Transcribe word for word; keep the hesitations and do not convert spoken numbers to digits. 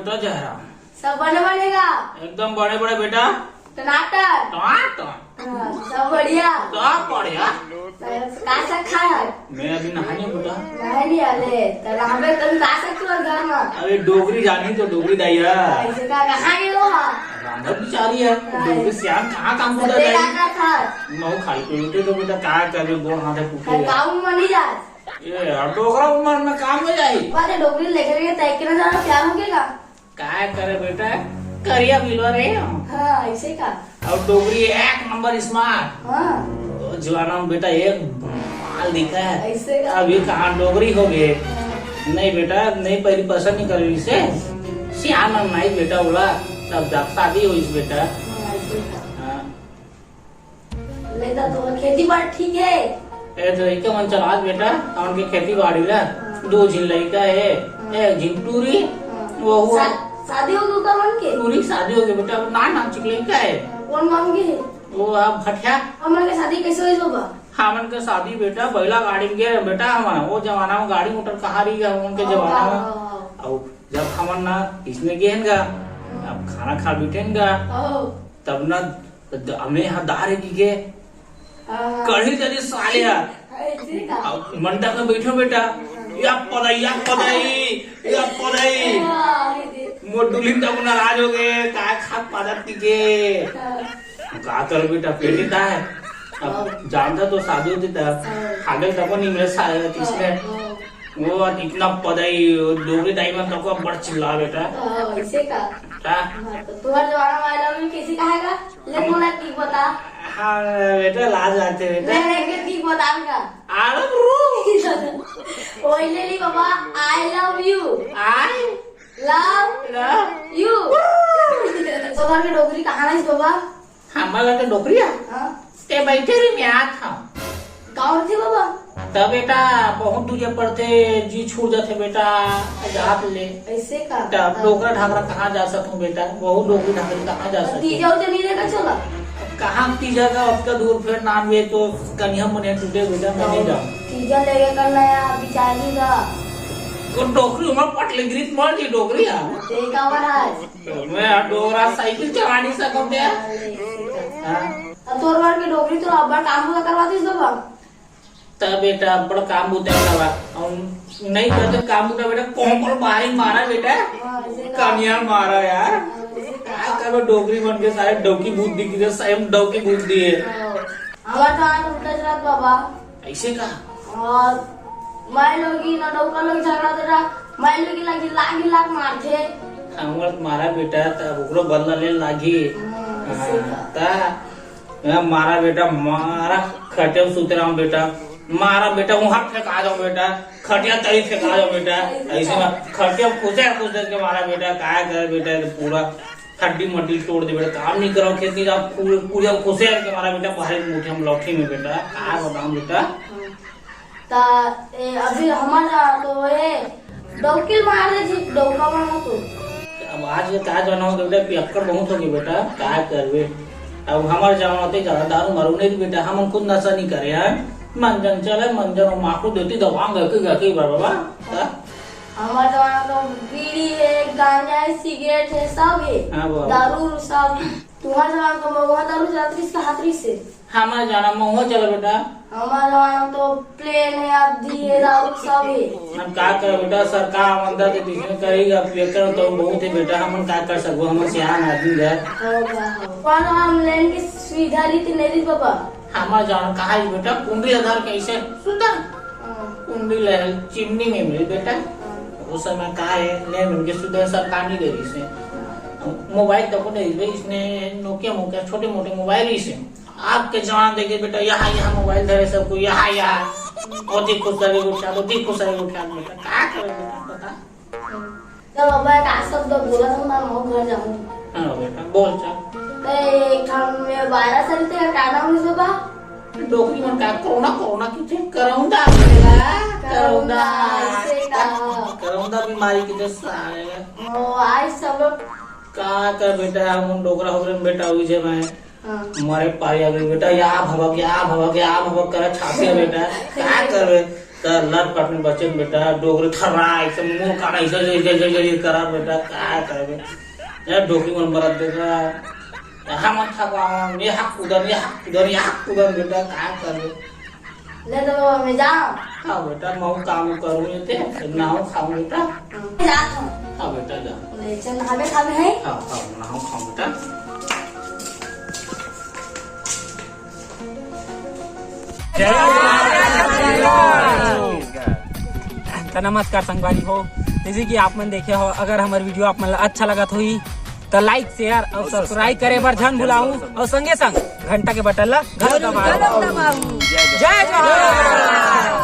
तो जयराम। सब बने बने गा? एकदम बड़े बड़े बेटा। टनाटन। टनाटन। हाँ, सब बढ़िया। सब बढ़िया। तो का साग खाए हस? मैं अभी नहानी बेटा। नहानी आले। तो रहबे तुम का साग तोर घर में? अरे डोकरी जानी तो डोकरी दाई है। ऐसे का कहाँ गए हो? रांधत बिचारी है। हाँ। डोकरी सियान कहाँ काम करता है? का था? मैं खाली पेट तो बेटा का करबे, गोड़ हाथ टूटे। काम में नहीं जात। ये यार, डोकरा उमर में काम हो जाई। बात है, डोकरी लेकर के तय के ना जाना, प्यार हो गया। काय करे बेटा, करिया बिलवा रे हम। हाँ, ऐसे का? और डोकरी एक नंबर smart। हाँ। वो जमाना में बेटा एक माल दिखा है। ऐसे का? अभी कहाँ डोकरी हो गए? हाँ। नहीं बेटा, नहीं पहली पसंद नहीं करी इसे। सियान हम नहीं बेटा बोला, तब जब शादी हुई इस बेटा। हाँ, ऐसे का? हाँ। ले दा, तो खेती बाड़ी ठीक है? ए, तो लइका मन चलात बेटा, हमन के खेती बाड़ी ला। हाँ। दो झिन लइका है, हाँ। एक झिन टूरी, हाँ। वो हुआ। शा-, शादी हो गई ओकर मन के? टूरी के शादी हो गई बेटा, ना, ना, चिक लइका है। कौन गाँव के है? वो आप भटिया। हमन के शादी कैसे होई बाबा? हमन के शादी बेटा, बैला गाड़ी में गए बेटा, हमन, वो जमाना में गाड़ी मोटर कहाँ रही गया, हमन के हाँ, जमाना में। हाँ, हाँ। अब जब हमन ना इसने गए गा, हाँ। अब खाना खा बैठे गा, हाँ। तब ना तो द-, हमें यहाँ दार है की के? हाँ। कढ़ी जदी साले यार। अरे, जी का? अब मंडप में बैठो बेटा, या पदई, या पदई, या पदई। हाँ, ये दे। मोर दुल्हन तक नाराज हो गए, का खात पादत की के? हाँ। का कर बेटा, पेट का है? अब हाँ। जानता तो शादी होती था, हाँ। खागल तक नहीं मिले साले, हाँ, इसलिए हाँ। वो आज इतना पदई, डोगरी दाई मन तको बड़ चिल्ला बेटा। हाँ, ऐसे का? का? हाँ, तो तुम्हारे जमाना में I love you कैसे कहेगा? ले बोला कि बता। हाँ, बेटा, लाज लागथे बेटा। ले, ले, ले, कि बता बेटा। आलम रू। वही ले ली बाबा, I love you। I love love you। तो घर के डोगरी कहाँ है बाबा? हमर घर के डोकरी आ? हाँ। ते बैठे रही, मैं आत हूँ। का होथे बाबा? त बेटा, बहुत दूरिया पड़थे, जी छूट जाथे बेटा, जात ले। ऐसे का? त डोकरा ढाकरा कहाँ जा सकूँ बेटा? बहुत डोकरी ढाकरी कहाँ जा सकूँ? तीजा उजा नहीं लेकर चला? कहाँ तीजा का, अतका दूर फेर non-veg तो कनिहा मनिहा टूटे बेटा, मैं नहीं जाऊँ। तीजा लेके कर नया बिचारी का। वो डोकरी उमर पट ले गिरी, मर जी डोकरी आ। ते का बर है? मैं डोरा साइकिल चला नहीं सकत यार। हाँ? अब तोर बर के डोकरी तो अब्बड़ काम बुता करवा दिस बाबा। त बेटा अब्बड़ काम बुता करवा। हम नहीं करते काम बुता बेटा, कोंकल बारी मारा बेटा। हाँ, ऐसे का? कनिया मारा यार। हाँ, ऐसे का? का करबो डोकरी मन के सारे डौकी भूत दिख रहे, सही में डौकी भूत दिए। हाँ। हमार तो आँख उल्टा चलत बाबा। ऐसे का? और माई लोगी ना डौका लोग झगड़ा दे रहा, माई लोगी लागी लागी लाग मारथे। हमर मारा बेटा, त ओकरो बदला ले लागी। हाँ, ऐसे हाँ, का? ता, मैं मारा बेटा, मारा खटिया में सुते रहा बेटा, मारा बेटा, वहाँ फेंका जाओ बेटा, खटिया तरी फेंका जाओ बेटा। ऐसे में खटिया खुसे खुसे के मारा बेटा, काय करे बेटा, पूरा हड्डी मड्डी तोड़ दे बेटा, काम नहीं करो, खेती जा पूरे, पूरे खुसे के मारा बेटा, बाहर मुठे में लौठी में बेटा, का बताऊं बेटा। ता, ए, अभी हमारा तो ये डौकी मार दे जी, डौका मारा तो। अब आज ये का जाना हो बेटा, पियक्कड़ बहुत हो गई बेटा, का करबे। अब हमार जमाना ते ज्यादा दारू मारू नहीं बेटा, हम खुद नशा नहीं करे हैं। मंजन चले, मंजन और माखू देती दवांग गके गके बाबा। हाँ? हमार जमाना तो बीड़ी है, गांजा है, सिगरेट है, सब है। हाँ, बाबा। दारू उरू सब। तुम्हार जमाना तो महुआ दारू चलत रहिस का हाथ रहिस से? हमार जमाना महुआ चला बेटा। हमार जमाना तो प्लेन है, अवधी है, दारू सब है। हम का कर बेटा, सरकार अंदर के पीछे करेगा, पियक्कड़ तो बहुत है बेटा, हमन का कर सकबो, हमन सियान आदमी घर। हो बा, हो। पर हम लेन की सुविधा ली थी, नहीं ली बाबा। हमार जमाना कहा है बेटा, कुंडी आधार कैसे? सुधा। हाँ। कुंडी ले, चिमनी में मिल बेटा। हाँ। उस समय का है, ले मिल के सुधा सरकार नहीं दे रही से। हाँ। मोबाइल तक नहीं दे, इसने नोकिया मोकिया छोटे मोटे मोबाइल ही से। आपके जवान देखे बेटा, यहाँ, यहाँ मोबाइल धरे सबको, यहाँ, यहाँ। ओती खुश रहे उठा, ओती खुश रहे उठा बेटा। का करे बेटा, बता? चल बाबा, एक आध शब्द बोला था, मैं मऊ घर जाऊँ। हाँ बेटा, बोल चल। ए, एक ठन में वायरस चलते हैं, का नाम है बाबा? डोकरी मन का कोरोना, कोरोना की थे, करौंदा बेटा, करौंदा। करौंदा, ऐसे का? करौंदा बीमारी की थे सारे। ओ, आज सब लोग का कर बेटा, हम डोकरा हो गए बेटा, हुई जे मैं। हाँ। मरे पारी आ गई बेटा, या भवक, या भवक, या भवक करे छाती है बेटा। का करबे? त लर पटन बचन बेटा, डोकरी थर्रा, ऐसे मुंह काला, ऐसे, ऐसे, ऐसे, ऐसे, ऐसे करा बेटा, का करबे? ए, डोकरी मन मरत देखा। हम थकावन, ये हक उधर, ये हक उधर, ये हक उधर बेटा, का करबे? ले तो मैं जाऊं। हाँ बेटा, मैं काम करूँ ये ते, ना हो खाऊं बेटा। मैं जात हूँ। हाँ बेटा, जा। ले चल, नहाबे खाबे है? हाँ, हाँ, नहाओ खाओ बेटा। त नमस्कार संगवारी हो, जैसे कि आप मन देखे हो, अगर हमर वीडियो आप मन ला अच्छा लगत होही त लाइक, शेयर और सब्सक्राइब करे बर झन भुलाहू और संगे संग घंटा के बटन ला घलो दबाओ। जय जोहार।